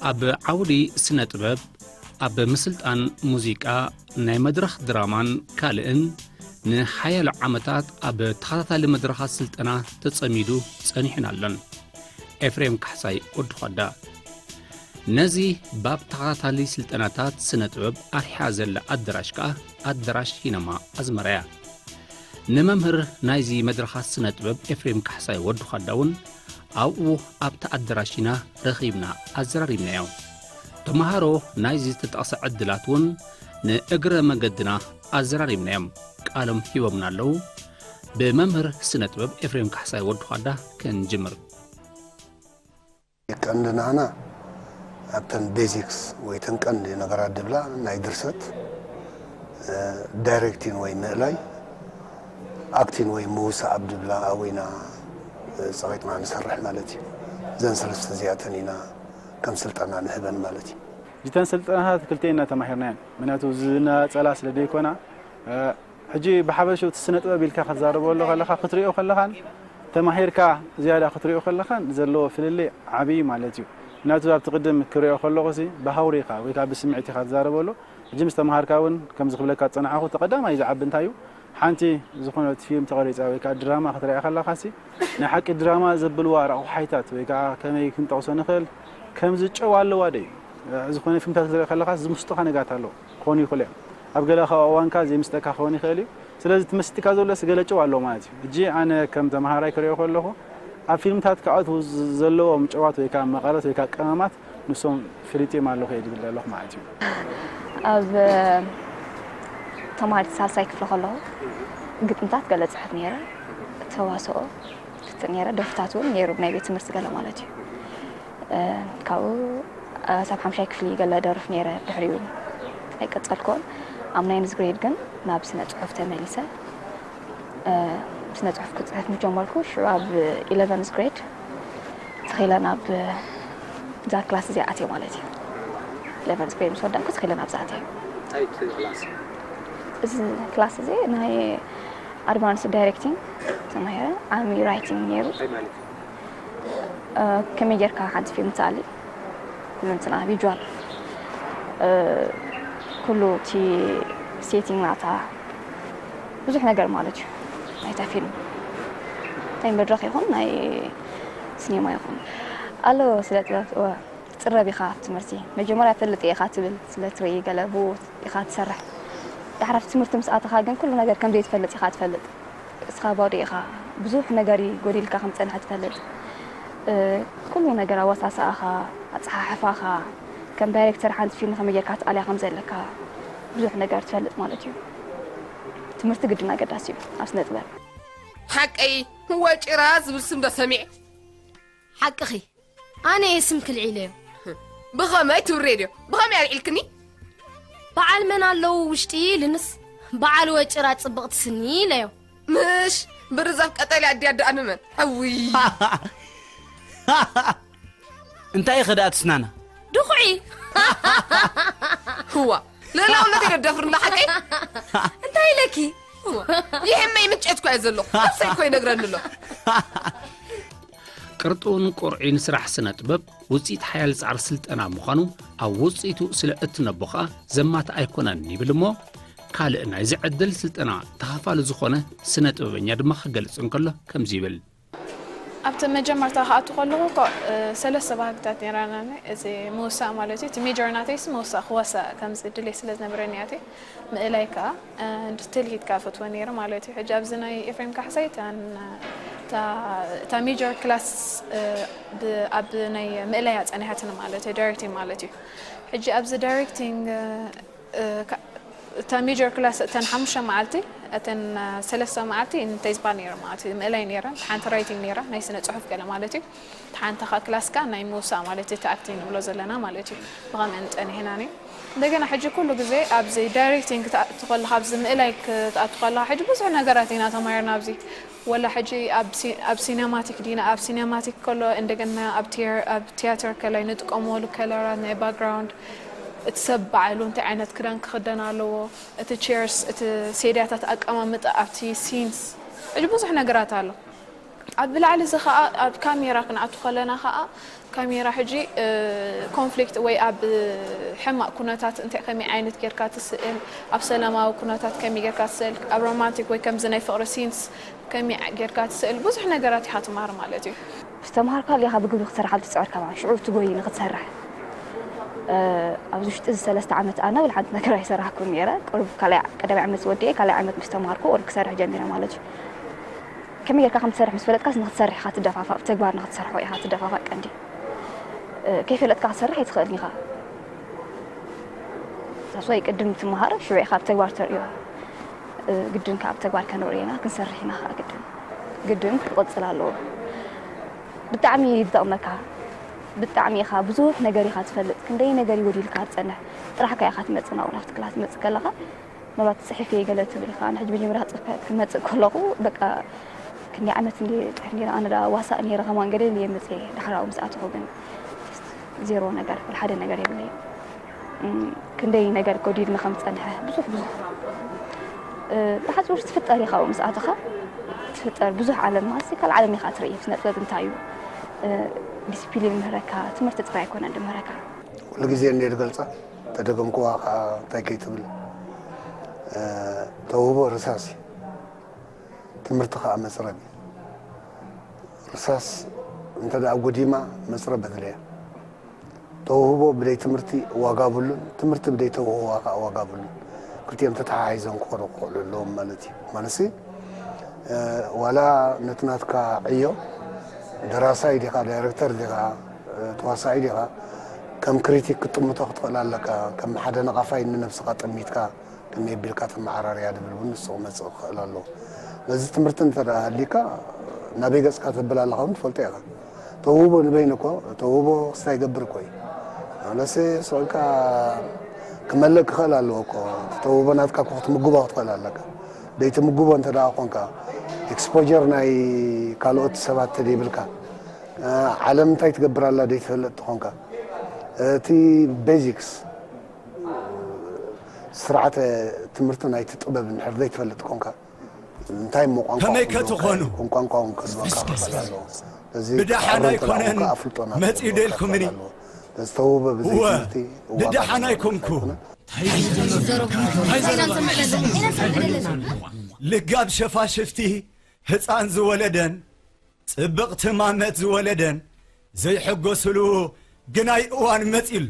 ኣብ ዓውዲ ስነ ጥበብ፣ ኣብ ምስልጣን ሙዚቃ፣ ናይ መድረኽ ድራማን ካልእን ንሓያሎ ዓመታት ኣብ ተኸታታሊ መድረኻት ስልጠና ተጸሚዱ ጸኒሑን ኣሎን። ኤፍሬም ካሕሳይ ወዲ ዃዳ። ነዚ ባብ ተኸታታሊ ስልጠናታት ስነ ጥበብ ኣርሒቓ ዘላ ኣደራሽ ከኣ ኣደራሽ ሂነማ ኣዝመራ እያ። ንመምህር ናይዚ መድረኻት ስነ ጥበብ ኤፍሬም ካሕሳይ ወዲ ዃዳ እውን ኣብኡ ኣብቲ ኣደራሽ ኢና ረኺብና ኣዘራሪብናዮ። ተምሃሮ ናይዚ ዝተጠቕሰ ዕድላት እውን ንእግረ መገድና ኣዘራሪብናዮም፣ ቃሎም ሂቦምና ኣለዉ። ብመምህር ስነ ጥበብ ኤፍሬም ካሕሳይ ወዲ ዃዳ ክንጅምር። ቀንዲ ንዓና ኣብተን ቤዚክስ ወይ ተን ቀንዲ ነገራት ድብላ ናይ ድርሰት፣ ዳይሬክቲን ወይ ምእላይ፣ ኣክቲን ወይ ምውሳእ ኣብ ድብላ ኣብኡ ኢና ጸቒጥና ንሰርሕ ማለት እዩ። እዘን ሰለስተ እዚኣተን ኢና ከም ስልጠና ንህበን ማለት እዩ። እተን ስልጠናታት ክልተ ኢና ተማሂርናየን። ምክንያቱ ዝነጸላ ስለ ዘይኮና ሕጂ ብሓፈሽኡ እቲ ስነ ጥበብ ኢልካ ክትዛረበሉ ከለኻ ክትሪኦ ከለኻን ተማሂርካ ዝያዳ ክትሪኦ ከለኻን ዘለዎ ፍልልይ ዓብዪ ማለት እዩ። ምክንያቱ ኣብቲ ቅድም ክሪኦ ከለኹ ሲ ብሃውሪ ኢኻ ወይ ከዓ ብስምዒት ኢኻ ትዛረበሉ። ሕጂ ምስ ተምሃርካ እውን ከምዚ ክብለካ ዝፀናሕኹ እቲ ቀዳማይ ዝዓቢ እንታይ እዩ ሓንቲ ዝኾነት ፊልም ተቐሪፃ ወይ ከዓ ድራማ ክትሪኣ ከለኻ ሲ ናይ ሓቂ ድራማ ዘብልዋ ረቑሓይታት ወይ ከዓ ከመይ ክንጠቕሶ ንኽእል ከምዚ ጨው ኣለዋ ዶ እዩ ዝኾነ ፊልምታት ክትርኢ ከለኻ ዝምስጡኻ ነገራት ኣለዉ ክኾኑ ይኽእሉ እዮም ኣብ ገለ ካብ እዋንካ ዘይምስጠካ ክኸውን ይኽእል እዩ ስለዚ ትመስጥካ ዘሎ ስገለ ጨው ኣለዎ ማለት እዩ እጂ ኣነ ከም ተምሃራይ ክሪኦ ከለኹ ኣብ ፊልምታት ክኣትዉ ዘለዎም ጨዋት ወይ ከዓ መቐረት ወይ ከዓ ቀመማት ንሶም ፈሊጥዮም ኣለኹ እየ ዝብል ዘለኹ ማለት እዩ ኣብ ተማሃርቲ ሳልሳይ ክፍሊ ከለኹ ግጥምታት ገለ ፅሕፍ ነይረ ተዋስኦ ክፍትን ነይረ ደርፍታት እውን ነይሩ ናይ ቤት ትምህርቲ ገለ ማለት እዩ ካብኡ ሳብ ሓምሻይ ክፍሊ ገለ ደርፍ ነይረ ድሕሪኡ ኣይቀፀልኩን ኣብ ናይንዝ ግሬድ ግን ናብ ስነ ፅሑፍ ተመሊሰ ስነ ፅሑፍ ክፅሕፍ ምስ ጀመርኩ ሽዑ ኣብ ኢለቨንዝ ግሬድ ተኺለ ናብ እዛ ክላስ እዚኣ ኣትየ ማለት እዩ ኢለቨንዝ ግሬድ ምስ ወዳእኩ ተኺለ ናብዛ ኣትየ እንታይ እቲ ክላስ እዚ ክላስ እዚ ናይ ኣድቫንስ ዳይሬክቲንግ ተማሂረ ዓሚ ራይቲንግ ነይሩ እንታይ ማለት እዩ ከመይ ጌርካ ሓንቲ ፊልም ትኣሊ ኩሉ እንትና ቪጁዋል ኩሉ እቲ ሴቲንግ ናታ ብዙሕ ነገር ማለት እዩ ናይታ ፊልም ናይ መድረኽ ይኹን ናይ ሲኔማ ይኹን ኣሎ ስለ ጥበብ እወ ትፅረብ ኢኻ ኣብ ትምህርቲ መጀመርያ ፈልጥ ኢኻ ትብል ስለ ትርኢ ገለ ብኡ ኢኻ ትሰርሕ ዳሕራፍ ትምህርቲ ምስ ኣተኻ ግን ኩሉ ነገር ከም ዘይትፈልጥ ኢኻ ትፈልጥ እስኻ ባዶ ኢኻ ብዙሕ ነገር እዩ ጎዲልካ ከም ዝጸንሐ ትፈልጥ ኩሉ ነገር ኣወሳስኣኻ ኣጸሓሕፋኻ ከም ዳይሬክተር ሓንቲ ፊልም ከመይ ጌርካ ትኣልያ ከም ዘለካ ብዙሕ ነገር ትፈልጥ ማለት እዩ ትምህርቲ ግድን ኣገዳሲ እዩ ኣብ ስነ ጥበብ ሓቀይ ወጭራ ዝብል ስም ዶ ሰሚዐ ሓቅኺ ኣነ እየ ስም ክልዒለዮ። ብኸመይ ትብሬ ድዮ? ብኸመይ ኣልዒልክኒ? በዓል መን ኣለዉ ውሽጢ ኢልንስ በዓል ወጭራ ጽብቕቲ ስኒ ኢለዮ። ምሽ ብርዛፍ ቀጠልያ ኣድያ ደኣ ንመን? ኣውይ እንታይ ኢኸ ደኣ ትስናና? ድኹዒ ህዋ ልእላውነት የደፍርና ሓቀይ እንታይ ኢለኪ ይሕመይ ምንጨት እኮ እየ ዘለኹ ነብሰይ እኮ ይነግረኒ ኣሎ ቅርጡን ቁርዒን ስራሕ ስነ ጥበብ ውፅኢት ሓያል ፃዕሪ ስልጠና ምዃኑ ኣብ ውፅኢቱ ስለ እትነቦ ኸዓ ዘማት ኣይኮነን ይብል እሞ ካልእ ናይዚ ዕድል ስልጠና ተኻፋሊ ዝኾነ ስነ ጥበበኛ ድማ ክገልፅ እንከሎ ከምዚ ይብል ኣብቲ መጀመርታ ክኣቱ ከለኹ እኮ ሰለስተ ባህግታት ነይራናኒ። እዚ ምውሳእ ማለት እዩ። እቲ ሜጀር ናተይስ ምውሳእ ክወሳእ ከምዚ ድሌት ስለ ዝነበረኒ እያ እትየ። ምእላይ ከኣ ትልሂት ከኣ ፈትወ ነይረ ማለት እዩ። ሕጂ ኣብዚ ናይ ኤፍሬም ካሕሳይ እተን እታ ሜጀር ክላስ ኣብ ናይ ምእላይ እያ ጸኒሓትኒ ማለት እዩ። ዳይሬክቲንግ ማለት እዩ። ሕጂ ኣብዚ ዳይሬክቲንግ እታ ሜጀር ክላስ እተን ሓሙሽተ መዓልቲ እተን ሰለስተ መዓልቲ እንታይ ዝበሃል ነይረ ማለት እዩ ምእላይ ነይረ ሓንቲ ራይቲንግ ነይራ ናይ ስነ ፅሑፍ ገለ ማለት እዩ ሓንቲ ካ ክላስ ካ ናይ ምውሳእ ማለት እቲ ኣክቲንግ ንብሎ ዘለና ማለት እዩ ብኸምእን ፀኒሕና ኒ እንደገና ሕጂ ኩሉ ግዜ ኣብዚ ዳይሬክቲንግ ክትኣቱ ከለካ ኣብዚ ምእላይ ክትኣቱ ከለካ ሕጂ ብዙሕ ነገራት ኢና ተማሂርና ኣብዚ ወላ ሕጂ ኣብ ሲነማቲክ ዲና ኣብ ሲነማቲክ ከሎ እንደገና ኣብ ቲያትር ከላይ ንጥቀመሉ ከለራት ናይ ባክግራውንድ እቲ ሰብ ባዕሉ እንታይ ዓይነት ክዳን ክኽደን ኣለዎ፣ እቲ ቸርስ፣ እቲ ሴድያታት ኣቀማምጣ ኣብቲ ሲንስ፣ ሕጂ ብዙሕ ነገራት ኣሎ። ኣብ ብላዕሊ እዚ ኸኣ ኣብ ካሜራ ክንኣቱ ከለና ኸኣ ካሜራ ሕጂ ኮንፍሊክት ወይ ኣብ ሕማቕ ኩነታት እንታይ ከመይ ዓይነት ጌርካ ትስእል፣ ኣብ ሰላማዊ ኩነታት ከመይ ጌርካ ትስእል፣ ኣብ ሮማንቲክ ወይ ከምዚ ናይ ፍቕሪ ሲንስ ከመይ ጌርካ ትስእል፣ ብዙሕ ነገራት ኢኻ ትመሃር ማለት እዩ። ዝተምሃርካ ሊኻ ብግብሪ ክትሰርሓ ትፅዕር ከማን ሽዑ ትጎይ ንክትሰርሕ ኣብዚ ውሽጢ እዚ ሰለስተ ዓመት ኣነ ወላ ሓንቲ ነገር ኣይሰራሕኩን ነይረ። ቁሩብ ካልኣይ ቀዳማይ ዓመት ዝወዲኤ ካልኣይ ዓመት ምስ ተምሃርኩ ቁሩብ ክሰርሕ ጀሚረ ማለት እዩ። ከመይ ጌርካ ከም ትሰርሕ ምስ ፈለጥካስ ንክትሰርሕ ኢኻ ትደፋፋእ፣ ብተግባር ንክትሰርሖ ኢኻ ትደፋፋእ ቀንዲ። ከይፈለጥካ ክትሰርሕ ኣይትኽእልን ኢኻ። ሳስዋይ ቅድም ትመሃር ሽዑ ኢኻ ብተግባር ተርእዮ። ግድን ከዓ ብተግባር ከነርእዮ ኢና፣ ክንሰርሕ ኢና ከዓ ግድን። ግድን ክቕፅል ኣለዎ። ብጣዕሚ እዩ ዝጠቕመካ። ብጣዕሚ ኢኻ ብዙሕ ነገር ኢኻ ትፈልጥ። ክንደይ ነገር እዩ ጎዲልካ ትጸንሕ። ጥራሕካ ኢኻ ትመጽእ ናብኡ ናብቲ ክላስ ትመጽእ ከለኻ ምናልባት ትጽሕፍ እየ ገለ ትብል ኢኻ። ኣነ ሕጂ መጀመርያ ክጽሕፍ ክመጽእ ከለኹ በቃ ክንደይ ዓመት እንደ ጽሕፍ ነይረ። ኣነ ደኣ ዋሳእ ነይረ ከማን ገለ ኢለ እየ መጽየ። ዳሕራኡ ምስ ኣተኹ ግን ዜሮ ነገር፣ ወላ ሓደ ነገር የብለይ። ክንደይ ነገር ጎዲልኒ ከም ዝጸንሐ ብዙሕ ብዙሕ ብሓፂሩ ትፍጠር ኢኻ ኣብኡ ምስ ኣተኻ ትፍጠር ብዙሕ ዓለም ማሲ ካልእ ዓለም ኢኻ ትርኢ ስነ ጥበብ እንታይ እዩ ዲስፕሊን ምህረካ ትምህርቲ ጥራይ ኣይኮነን ድምህረካ። ኩሉ ግዜ እንደ ዝገልፃ ተደገምክዋ ከዓ እንታይ ከይትብል ተውህቦ ርሳስ እዩ ትምህርቲ ከዓ መፅረብ እዩ። ርሳስ እንተ ደኣ ጎዲማ መፅረብ ኣድልያ። ተውህቦ ብደይ ትምህርቲ ዋጋ ብሉን ትምህርቲ ብደይ ተውህዋ ከዓ ዋጋ ብሉን። ክልቲኦም ተተሓሒዞም ክኸዱ ክኽእሉ ኣለዎም ማለት እዩ። ማለትሲ ዋላ ነቲ ናትካ ዕዮ ደራሳይ ዲኻ፣ ዳይረክተር ዲኻ፣ ተዋሳኢ ዲኻ ከም ክሪቲክ ክትጥምቶ ክትኽእል ኣለካ። ከም ሓደ ነቓፋይ ንነብስኻ ጠሚትካ ከመይ ኣቢልካ ተመዓራርያ ዝብል እውን ንሱ ክመፅእ ክኽእል ኣለዎ። ነዚ ትምህርቲ እንተ ደኣ ሃልዩካ ናበይ ገፅካ ተብል ኣለኻ እውን ትፈልጦ ኢኻ። ተውህቦ ንበይኑ እኮ ተውህቦ ክስታይ ይገብር እኮ እዩ። ኣነስ ስቕ ኢልካ ክመልእ ክኽእል ኣለዎ እኮ። እቲ ተውህቦ ናትካ እኮ ክትምግቦ ክትኽእል ኣለካ። ደይትምግቦ እንተ ደኣ ኾንካ ኤክስፖጀር ናይ ካልኦት ሰባት ተደይብልካ ዓለም እንታይ ትገብር ኣላ ደይትፈልጥ ተኾንካ እቲ ቤዚክስ ስርዓተ ትምህርቲ ናይቲ ጥበብ እንድሕር ዘይትፈልጥ ኮንካ እንታይ እሞ ቋንቋ ከመይ ከትኾኑ ቋንቋ እውን ከድበካ ክኽእል ኣለዎ። እዚ ብደሓን ኣይኮነን መፂኡ ደልኩምኒ። ዝተውበ ብዘይ ትምህርቲ ብደሓን ኣይኮንኩ። ልጋብ ሸፋሽፍቲ ህፃን ዝወለደን ፅብቕቲ ማመት ዝወለደን ዘይሕጎስሉ ግናይ እዋን መጺ ኣሎ።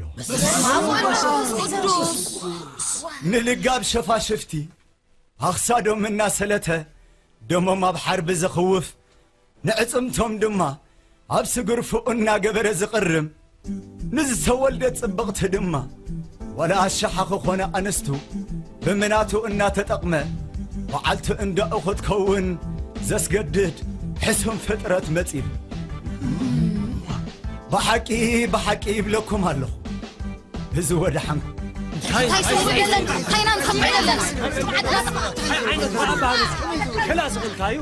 ንልጋብ ሸፋሽፍቲ ኣኽሳዶም እናሰለተ ደሞም ኣብ ሓርቢ ዘኽውፍ ንዕጽምቶም ድማ ኣብ ስግርፍኡ እናገበረ ዝቕርም ንዝተወልደት ጽብቕቲ ድማ ዋላ ኣሻሓኺ ኾነ ኣንስቱ ብምናቱ እናተጠቕመ በዓልቲ እንዳኡ ክትከውን ዘስገድድ ሕሱም ፍጥረት መጺሉ። ብሓቂ ብሓቂ ይብለኩም ኣለኹ እዚ ወድሓንኩም እንታይ ስምዒት ኣለና እንታይ ኢና ንሰምዕ ዘለና እንታይ ዓይነት ኣባህል ክላ ስቕልካዩ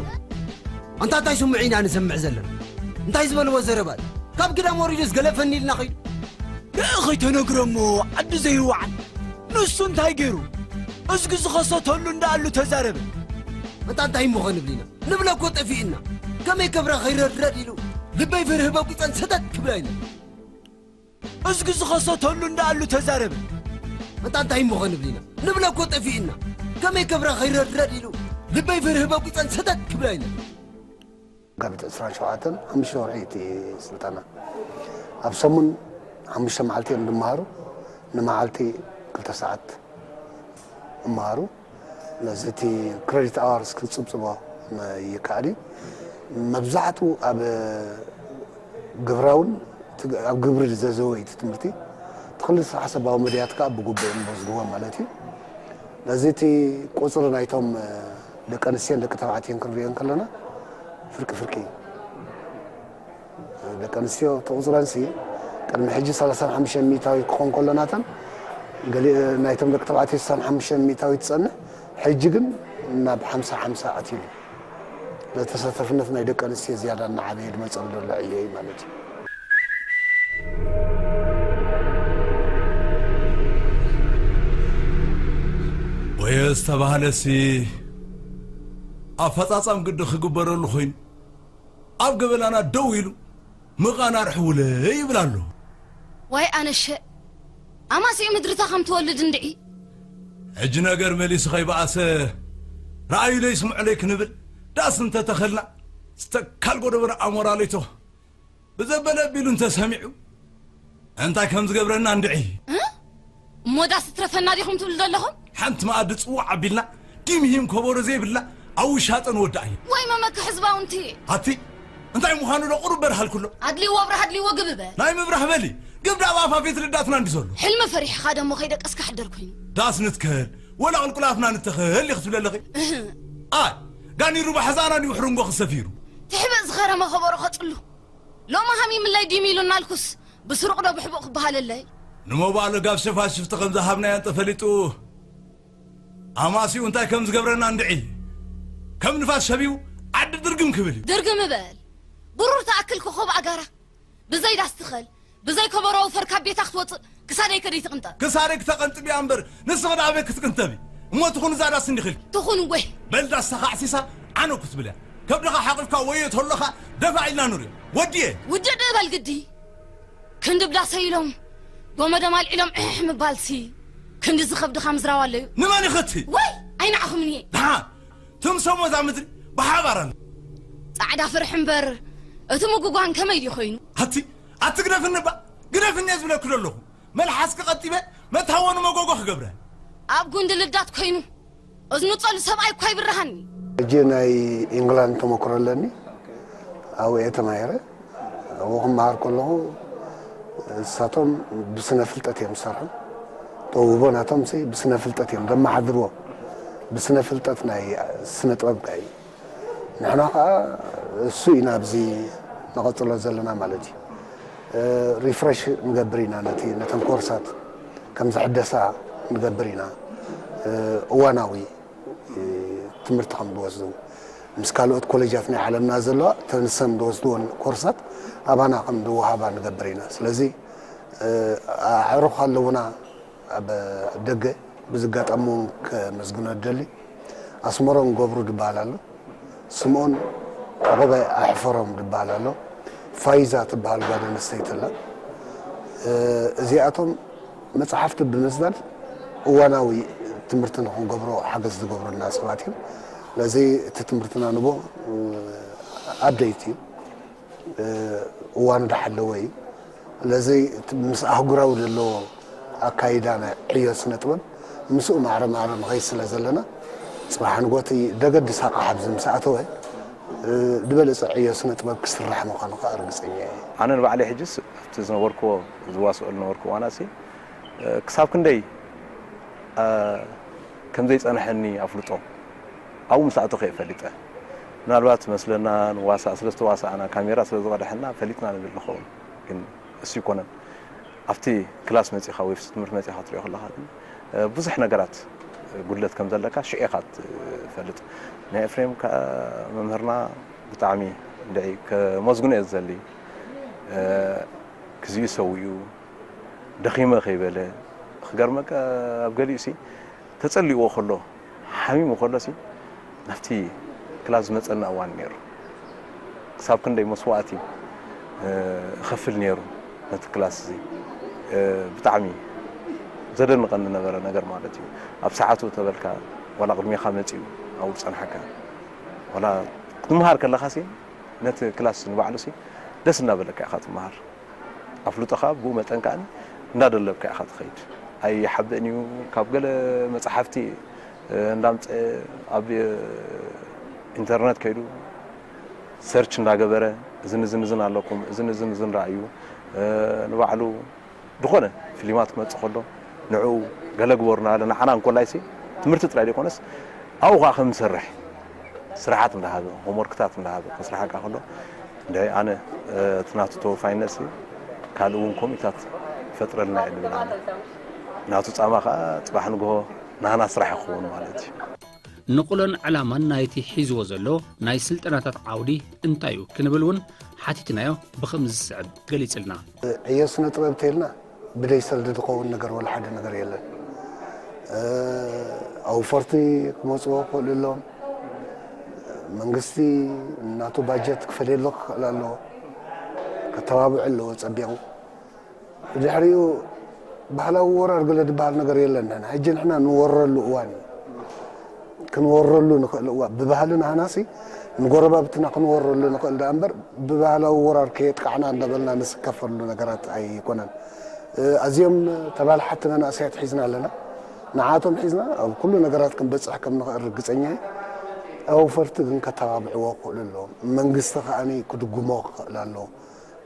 ኣንታ እንታይ ስምዒ ኢና ንሰምዕ ዘለና እንታይ ዝበልዎ ዘረባ ካብ ግዳም ወሪዱስ ገለ ፈኒልና ኸይዱ ንእኸይ ተነግሮ እሞ ዓዲ ዘይወዓል ንሱ እንታይ ገይሩ እዝጊ ዝኸሰተሉ እንዳኣሉ ተዛረበ ኣንታ እንታይ እሞ ኸንብል ኢና ንብለ እኮ ጠፊእና ከመይ ከብራ ኸይረድረድ ኢሉ ልበይ ፍርህ በቂፀን ሰተት ክብላ ኢለ እዝጊ ዝኸሰተሉ እንዳኣሉ ተዛረበ ኣንታ እንታይ እሞ ኸንብል ኢና ንብለ እኮ ጠፊእና ከመይ ከብራ ኸይረድረድ ኢሉ ልበይ ፍርህ በቂፀን ሰተት ክብላ ኢለ መጋቢት ዕስራን ሸውዓተን ሓሙሽተ ወርሒ እቲ ስልጠና ኣብ ሰሙን ሓሙሽተ መዓልቲ እዮም ዝመሃሩ። ንመዓልቲ ክልተ ሰዓት ይመሃሩ። ነዚ እቲ ክረዲት ኣዋርስ ክንፅብፅቦ ይከኣል እዩ። መብዛሕትኡ ኣብ ግብራውን ኣብ ግብሪ ዘዘወ እቲ ትምህርቲ እቲ ክልተ ሰብኣዊ መድያት ከዓ ብጉቡእ እዮም ዝወስድዎ ማለት እዩ። ነዚ እቲ ቁፅሪ ናይቶም ደቂ ኣንስትዮን ደቂ ተባዕትዮን ክንሪኦ እንከለና ፍርቂ ፍርቂ እዩ። ደቂ ኣንስትዮ ተቑፅረንሲ ቅድሚ ሕጂ ሰላሳን ሓሙሽተን ሚእታዊት ክኾን ከሎ ናተን ገሊኡ ናይቶም ደቂ ተባዕትዮ ስሳን ሓሙሽተን ሚእታዊት ትፀንሕ ሕጂ ግን ናብ ሓምሳ ሓምሳ ኣትዩ ኣሎ። ተሳታፍነት ናይ ደቂ ኣንስትዮ ዝያዳ እናዓበየ ዝመፀሉ ዘሎ ዕዮ እዩ ማለት እዩ። ወዮ ዝተባህለሲ ኣፈፃፃም ግዲ ክግበረሉ ኮይኑ ኣብ ገበላና ደው ኢሉ ምቓናር ሕውለይ ይብል ኣሎ። ዋይ ኣነሸ ኣማሲኡ ምድርታ ከም ትወልድ እንድዒ። ሕጂ ነገር መሊሱ ከይበኣሰ ረኣዩለይ ስምዑለይ ክንብል ዳስ እንተተኸልና ዝተካል ጎደበና ኣሞራ ለይቶ ብዘበለ ኣቢሉ እንተሰሚዑ እንታይ ከም ዝገብረና እንድዒ። እሞ ዳስ ትረፈና ዲኹም ትብሉ ዘለኹም? ሓንቲ መኣዲ ጽዋዕ ኣቢልና ዲም ሂም ከበሮ ዘይብልና ኣብ ውሻጠ ንወዳእ እዩ። ወይ መመካ ህዝባውንቲ። ኣቲ እንታይ ምዃኑ ዶ ቁሩብ በርሃልኩሎ። ኣድልዎ ኣብርህ ኣድልዎ ግብ በል። ናይ ምብራህ በሊ ግብ ዳብ ኣፋፌት ልዳትና እንዲ ዘሎ። ሕልሚ ፈሪሕኻ ደሞ ከይደቀስካ ሕደር ኮይኑ። ዳስ ንትከል ወላ ቁልቁላትና ንተኸል ኢኽ ትብል ኣለኺ። ኣይ ጋኒሩ ባሕዛና ድዩ ሕርንጎ ክሰፊሩ። ትሕብእ ዝኸረመ ከበሮ ከጽሉ ሎሚ ሃሚምለይ ዲም ኢሉና ኣልኩስ ብስሩቕ ዶ ብሕቡእ ክበሃለለይ። ንመባእሉ ጋብ ሸፋሽፍቲ ከም ዝሃብናዮ እንተፈሊጡ ኣማሲኡ እንታይ ከም ዝገብረና እንድዒ። ከም ንፋስ ሸቢቡ ዓዲ ድርግም ክብል እዩ። ድርግም እበል። ብሩር ትኣክል ኮኾብ ኣጋራ ብዘይ ዳስ ትኸል ብዘይ ከበሮ ወፈር ካብ ቤታ ክትወፅእ ክሳደይ ከደይ ትቕንጠብ። ክሳደይ ክተቐንጥብ እያ እምበር ንስኺ ደኣ ኣበይ ክትቅንተቢ? እሞ ትኹን እዛ ዳስ እንዲኺ ኢልኪ። ትኹን ወህ። በል ዳስ ተኻዕሲሳ ዓነው ክትብል እያ። ከብድኻ ሓቒፍካ ወዮ ተሎኻ ደፋ ኢልና ንሪኦ። ወዲየ። ውድእ ዶ በል ግዲ። ክንዲ ብዳሰይ ኢሎም ጎመዶም ኣልዒሎም ዕሕ ምባልሲ ክንድዚ ከብድኻ ምዝራብ ኣለዩ። ንመን ኢኺ እቲ? ወይ ኣይንዓኹምን እየ። ደሓን ትምሰሞ እዛ ምድሪ ብሓባር ኣለ። ጻዕዳ ፍርሒ እምበር እቲ ምጉጓን ከመይ ድዩ ኮይኑ? ኣቲ ኣቲ ግደፍኒ እባ ግደፍኒ እየ ዝብለኪ ዘለኹ። መልሓስኪ ቀጢበ መትሃወኒ መጎጎ ክገብረ። ኣብ ጉንዲ ልዳት ኮይኑ እዝኑ ጸሉ ሰብኣይ እኳ ይብርሃኒ። ሕጂ ናይ ኢንግላንድ ተመክሮ ኣለኒ። ኣብኡ እየ ተማሂረ። ኣብኡ ክመሃር ከለኹ እሳቶም ብስነ ፍልጠት እዮም ዝሰርሑ። ተውህቦ ናቶም ሲ ብስነ ፍልጠት እዮም ዘመሓድርዎ። ብስነ ፍልጠት ናይ ስነ ጥበብ ከኣ እዩ። ንሕና ከኣ እሱ ኢና ኣብዚ ንቐጽሎ ዘለና ማለት እዩ። ሪፍረሽ ንገብር ኢና ነቲ ነተን ኮርሳት ከም ዝሕደሳ ንገብር ኢና። እዋናዊ ትምህርቲ ከም ዝወስዱ ምስ ካልኦት ኮሌጃት ናይ ዓለምና ዘለዋ ተንሰም ዝወስድዎን ኮርሳት ኣባና ከም ዝወሃባ ንገብር ኢና። ስለዚ ኣዕሩኽ ኣለውና ኣብ ደገ ብዝጋጣሚ እውን ከመስግኖ ደሊ ኣስመሮም ገብሩ ዝበሃል ኣሎ። ስምኦን ዕቑበ ኣሕፈሮም ዝበሃል ኣሎ። ፋይዛ ትበሃል ጓል ኣንስተይቲ ኣላ። እዚኣቶም መጽሓፍቲ ብምስዳድ እዋናዊ ትምህርቲ ንኽንገብሮ ሓገዝ ዝገብሩልና ሰባት እዮም። ስለዚ እቲ ትምህርትና ንቦ ኣፕደይት እዩ፣ እዋኑ ዝሓለወ እዩ። ስለዚ ምስ ኣህጉራዊ ዘለዎ ኣካይዳ ናይ ዕዮ ስነ ጥበብ ምስኡ ማዕረ ማዕረ ንኸይድ ስለ ዘለና፣ ጽባሕ ንጎቲ ደገዲ ሳቃ ሓብዚ ምስ ኣተወ ዝበለጸ ዕዮ ስነ ጥበብ ክስራሕ ምዃኑ ከኣ ርግጸኛ እየ። ኣነ ንባዕለይ ሕጅስ ኣብቲ ዝነበርክዎ ዝዋስኦ ዝነበርኩ እዋናሲ ክሳብ ክንደይ ከም ዘይጸንሐኒ ኣፍልጦ ኣብኡ ምስ ኣተኹ እየ ፈሊጠ። ምናልባት መስለና ንዋሳእ ስለ ዝተዋሳእና ካሜራ ስለ ዝቐደሐና ፈሊጥና ንብል ንኸውን፣ ግን እሱ ይኮነን። ኣብቲ ክላስ መጺኻ ወይ ኣብቲ ትምህርቲ መጺኻ ክትሪኦ ከለኻ ግን ብዙሕ ነገራት ጉድለት ከም ዘለካ ሽዑ ኢኻ ትፈልጥ። ናይ ኤፍሬም ከኣ መምህርና ብጣዕሚ እንድዒ ከመስግኖ እየ ዝደሊ። ግዚኡ ሰዊኡ ደኺመ ከይበለ፣ ክገርመካ ኣብ ገሊኡሲ ተጸሊእዎ ከሎ ሓሚሙ ከሎሲ ናብቲ ክላስ ዝመጸና እዋን ነይሩ። ክሳብ ክንደይ መስዋእቲ እኸፍል ነይሩ ነቲ ክላስ እዚ። ብጣዕሚ ዘደንቐኒ ዝነበረ ነገር ማለት እዩ። ኣብ ሰዓቱ ተበልካ ዋላ ቅድሜኻ መጺኡ ኣብኡ ዝጸንሓካ ዋላ ክትምሃር ከለኻሲ ነቲ ክላስ ንባዕሉሲ ደስ እናበለካ ኢኻ ትምሃር። ኣፍልጦኻ ብኡ መጠን ከኣ እንዳደለብካ ኢኻ ትኸይድ። ኣይሓብእን እዩ። ካብ ገለ መጽሓፍቲ እንዳምጸ ኣብ ኢንተርነት ከይዱ ሰርች እንዳገበረ እዝን እዝን እዝን ኣለኩም እዝን እዝን እዝን ረኣዩ ንባዕሉ ዝኾነ ፊልማት ክመጽእ ከሎ ንዕኡ ገለ ግበሩ እናበለ ንዓና እንኮላይሲ ትምህርቲ ጥራይ ዘይኮነስ ኣብኡ ከዓ ከም ንሰርሕ ስራሓት እንዳሃበ ሆምወርክታት እንዳሃበ ከስርሓካ ከሎ እንድዒ ኣነ እቲ ናቱ ተወፋይነት ካልእ እውን ኮሚታት ይፈጥረልና እዩ ንብል ኣነ ናቱ ጻማ ከዓ ጽባሕ ንግሆ ናና ስራሕ ይኸውን ማለት እዩ። ንቑሎን ዕላማን ናይቲ ሒዝዎ ዘሎ ናይ ስልጠናታት ዓውዲ እንታይ እዩ ክንብል እውን ሓቲትናዮ ብኸምዚ ዝስዕብ ገሊጽልና። ዕዮ ስነ ጥበብ ተይልና ብደይ ሰልዲ ዝኸውን ነገር ወላ ሓደ ነገር የለን። ኣውፈርቲ ክመፅዎ ክኽእሉ ኣሎም፣ መንግስቲ እናቱ ባጀት ክፈልየሉ ክኽእል ኣለዎ። ከተባብዕ ኣለዎ ጸቢቑ። ብድሕሪኡ ባህላዊ ወራር ገለ ዝበሃል ነገር የለን። ንሕና ሕጂ ንሕና ንወረሉ እዋን እዩ። ክንወረሉ ንኽእል እዋን ብባህልና ሃናሲ ንጎረባብትና ክንወረሉ ንኽእል ደኣ እምበር ብባህላዊ ወራር ከየጥቃዕና እንዳበልና ንስከፈሉ ነገራት ኣይኮነን። ኣዝዮም ተባላሓቲ መናእሰያት ሒዝና ኣለና። ንዓቶም ሒዝና ኣብ ኩሉ ነገራት ክንበጽሕ ከም ንኽእል ርግጸኛ እየ። ኣውፈርቲ ግን ከተባብዕዎ ክኽእሉ ኣለዎም። መንግስቲ ከኣ ክድጉሞ ክኽእል ኣለዎ።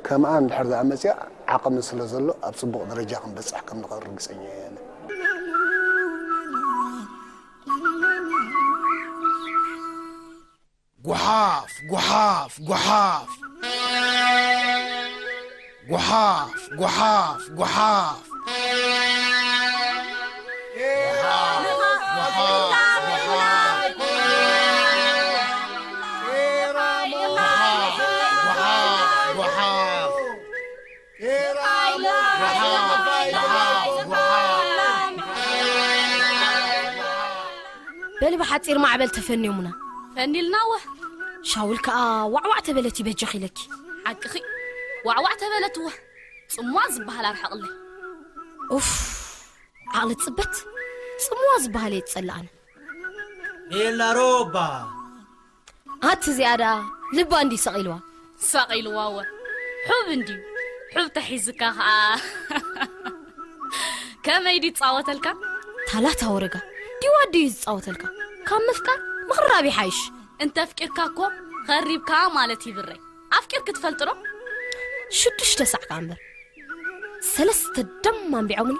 ከምኣ እንድሕር ደኣ መጺኣ ዓቕሚ ስለ ዘሎ ኣብ ጽቡቕ ደረጃ ክንበጽሕ ከም ንኽእል ርግጸኛ እየ ኣነ። ጓሓፍ ጓሓፍ ጓሓፍ ጓሓፍ ጓሓፍ ጓሓፍ በሊ ብሓጺር ማዕበል ተፈንዮሙና። ፈኒልና ወ። ሻውል ከኣ ዋዕዋዕ ተበለት ይበጀኺ ኢለኪ። ሓቅኺ ዋዕዋዕ ተበለት ወ። ጽምዋ ዝበሃል ኣርሕቕለይ። ኡፍ ዓቕሊ ትጽበት ጽምዋ ዝበሃል እየ ዝጸልእ ኣነ። ቤላ ሮባ ኣቲ እዚኣ ደኣ ልባ እንድዩ ሰቒልዋ። ሰቒልዋ ወ። ሑብ እንድዩ። ሑብ ተሒዝካ ኸኣ። ከመይ ድዩ ዝጻወተልካ? ታላታ ወረጋ ድዩ ኣደዩ ዝጻወተልካ? ካብ ምፍቃር ምኽራብ ይሓይሽ። እንተ ኣፍቂርካ እኮ ኸሪብካ ማለት እዩ ብረይ። ኣፍቂርኪ ትፈልጢ ዶ? ሽዱሽተ ሳዕ ከኣ እምበር ሰለስተ ደም ኣንቢዖምኒ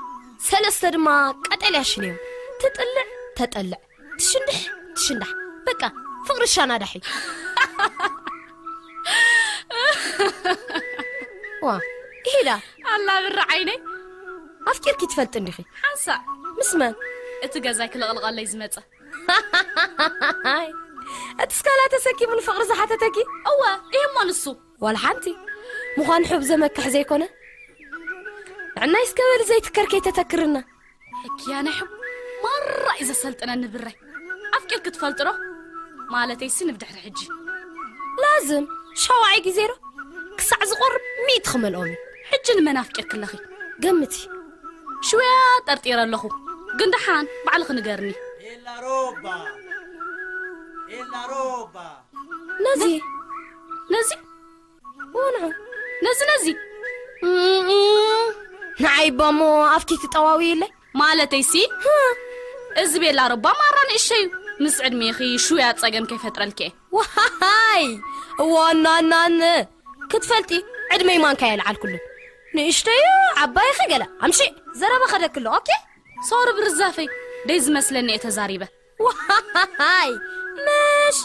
ሰለስተ ድማ ቀጠልያ ሽንዮም ትጥልዕ ተጠልዕ ትሽንድሕ ትሽንዳሕ በቃ ፍቕሪ ሻና ዳሒ ዋ ኢሂዳ ኣላ ብሪ ዓይነይ ኣፍቂርኪ ትፈልጢ እንዲኺ ሓንሳእ ምስ መን እቲ ገዛይ ክልቕልቐለይ ዝመጸ እቲ ስካላ ተሰኪሙ ንፍቕሪ ዝሓተተኪ እወ እዩሞ ንሱ ዋላ ሓንቲ ምዃን ሑብ ዘመክሕ ዘይኮነ ንዕናይ እስከ በሊ ዘይትከር ከይተተክርና ሕክያ ናይ ሕቡ ማራ እዩ ዘሰልጥነኒ ብረይ ኣፍቂርኪ ትፈልጢ ዶ ማለተይሲ ንብድሕሪ ሕጂ ላዝም ሻውዓይ ግዜ ዶ ክሳዕ ዝቆርብ ሚእቲ ክመልኦም እዩ ሕጂ ንመን ኣፍቂርኪ ኣለኺ ገምቲ ሽውያ ጠርጢረ ኣለኹ ግን ደሓን ባዕልኺ ንገርኒ ኤላ ሮባ ኤላ ሮባ ነዚ ነዚ ወንዑ ነዚ ነዚ ንዓይ ባሞ ኣብቲ ትጠዋውይለይ ማለተይሲ እዚ ቤላ ሮባ ማራ ንእሸዩ ምስ ዕድሜኺ ሹያ ጸገም ከይፈጥረልኪ እየ ዋሃይ እዋናናን ክትፈልጢ ዕድመይ ማንካ የልዓልኩሉ ንእሽተዩ ዓባይኺ ገለ ኣምሺ ዘረባ ኸደክሎ ኦኬ ሶሪ ብርዛፈይ ደይ ዝመስለኒ እየ ተዛሪበ ዋሃይ ምሽ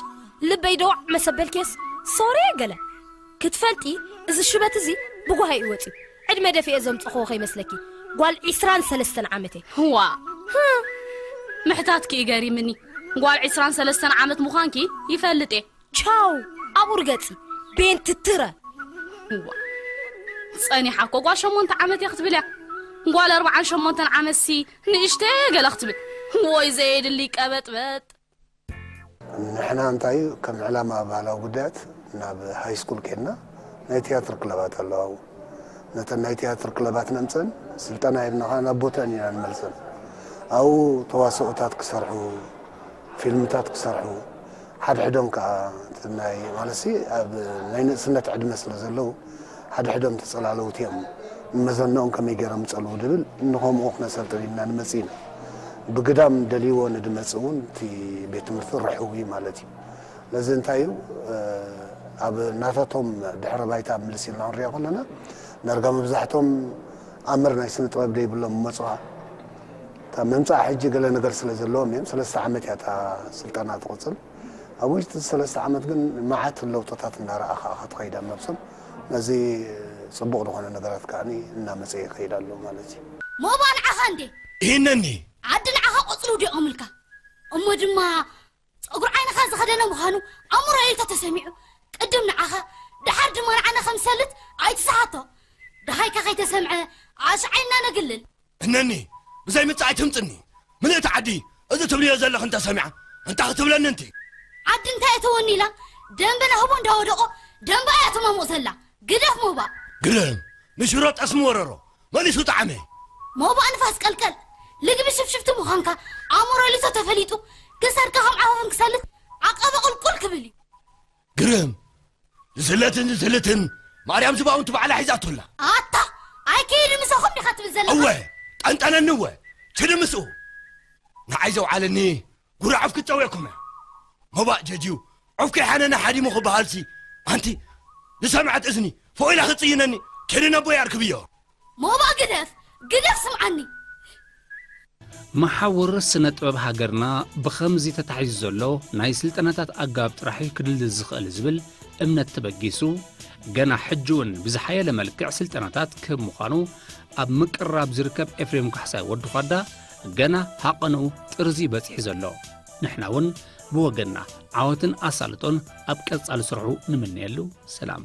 ልበይ ደዋዕ መሰበልክየስ ሶሪ ገለ ክትፈልጢ እዚ ሽበት እዚ ብጓሂ እዩ ወፂኡ ዕድመ ደፊኤ ዘምፀኽዎ ከይመስለኪ ጓል ዒስራን ሰለስተን ዓመት እየ ህዋ ምሕታትኪ እዩ ገሪምኒ ጓል ዒስራን ሰለስተን ዓመት ምዃንኪ ይፈልጥ እየ ቻው ኣብኡ ርገፂ ቤንትትረ ህዋ ጸኒሓ እኮ ጓል ሸሞንተ ዓመት እየ ክትብል እያ ጓል ኣርብዓን ሸሞንተን ዓመትሲ ንእሽተ ገለ ክትብል ወይ ዘየድሊ ቀበጥበጥ ንሕና እንታይ እዩ ከም ዕላማ ባህላዊ ጉዳያት ናብ ሃይ ስኩል ኬድና ናይ ትያትር ክለባት ኣለዋ ኣብኡ ነተን ናይ ትያትር ክለባት ነምፀን ስልጠና ሂብና ከዓ ናብ ቦተን ኢና ንመልሰን ኣብኡ ተዋስኦታት ክሰርሑ ፊልምታት ክሰርሑ ሓድሕዶም ከዓ ናይ ማለት ኣብ ናይ ንእስነት ዕድመ ስለ ዘለዉ ሓድሕዶም ተጸላለውቲ እዮም ንመዘንኦም ከመይ ገይሮም ይጸልዉ ድብል ንኸምኡ ክነሰልጥን ኢልና ንመጽእ ኢና ብግዳም ደልይዎ ንድመጽእ እውን እቲ ቤት ትምህርቲ ርሑው እዩ ማለት እዩ ነዚ እንታይ እዩ ኣብ ናታቶም ድሕረ ባይታ ምልስ ኢልና ክንሪኦ ከለና ዳርጋ መብዛሕቶም ኣምር ናይ ስነ ጥበብ ደይብሎም መጽዋ እታ መምጻእ ሕጂ ገለ ነገር ስለ ዘለዎም እዮም ሰለስተ ዓመት እያ እታ ስልጠና ትቕጽል ኣብ ውሽጢ ሰለስተ ዓመት ግን መዓት ለውጥታት እናረኣኻ ክትኸይድ ኣብ ነብሶም ነዚ ፅቡቕ ዝኾነ ነገራት ከዓ እናመፀ ይኸይድ ኣሎ ማለት እዩ። ሞባ ንዓኻ እንዴ ይህነኒ ዓዲ ንዓኻ ቆፅሉ ውዲቖምልካ እሞ ድማ ፀጉሪ ዓይንኻ ዝኸደነ ምዃኑ ኣእምሮይ እዩ ተተሰሚዑ ቅድም ንዓኻ ደሓር ድማ ንዓና ከም ዝሰልት ኣይትስሓቶ ደሃይካ ከይተሰምዐ ኣሽዓ ኢልና ነግልል እነኒ ብዘይ ምጽእ ኣይትምጽኒ ምልእቲ ዓዲ እዚ ትብልዮ ዘለኽ እንተ ሰሚዓ እንታይ ክትብለኒ እንቲ ዓዲ እንታይ እተወኒ ኢላ ደንበ ናህቦ እንዳወደቆ ደንበ እያ ትመሙቕ ዘላ። ግደፍ ሞባእ። ግርም፣ ንሽሮ ጠስሚ ወረሮ መሊሱ ጣዕመ። ሞባእ ንፋስ ቀልቀል፣ ልግቢ ሽፍሽፍቲ ምዃንካ ኣእምሮ ሊቶ ተፈሊጡ፣ ክሳድካ ከም ዓፋፍን ክሰልት ዓቀበ ቁልቁል ክብል እዩ። ግርም፣ ዝስለትን ዝስልትን ማርያም ዝባውንቲ ባዕላ ሒዛቶ ኣላ። ኣታ፣ ኣይከይድ ምሳኹም ዲኻ ትብል ዘለኻ? እወ፣ ጠንጠነኒ እወ፣ ችዲ ምስኡ። ንዓይ ዘውዓለኒ ጉራ ዑፍ ክትጸውየኩም እያ። ሞባእ ጀጅዩ፣ ዑፍ ከይሓነነ ሓዲሙ ክበሃልሲ፣ ኣንቲ ዝሰምዐት እዝኒ ፎኢላ ክትጽይነኒ፣ ችዲ ነቦይ ኣርክብዮ። ሞባእ ግደፍ፣ ግደፍ ስምዓኒ። መሓውር ስነ ጥበብ ሃገርና ብኸምዚ ተታሒዙ ዘሎ ናይ ስልጠናታት ኣገባብ ጥራሕ እዩ ክድልድል ዝኽእል ዝብል እምነት ተበጊሱ፣ ገና ሕጂ እውን ብዝሓየለ መልክዕ ስልጠናታት ክህብ ምዃኑ ኣብ ምቅርራብ ዝርከብ ኤፍሬም ካሕሳይ ወዲ ዃዳ፣ ገና ሃቐንኡ ጥርዚ በጺሑ ዘሎ። ንሕና እውን ብወገንና ዓወትን ኣሳልጦን ኣብ ቀጻሊ ስርሑ ንምነየሉ። ሰላም።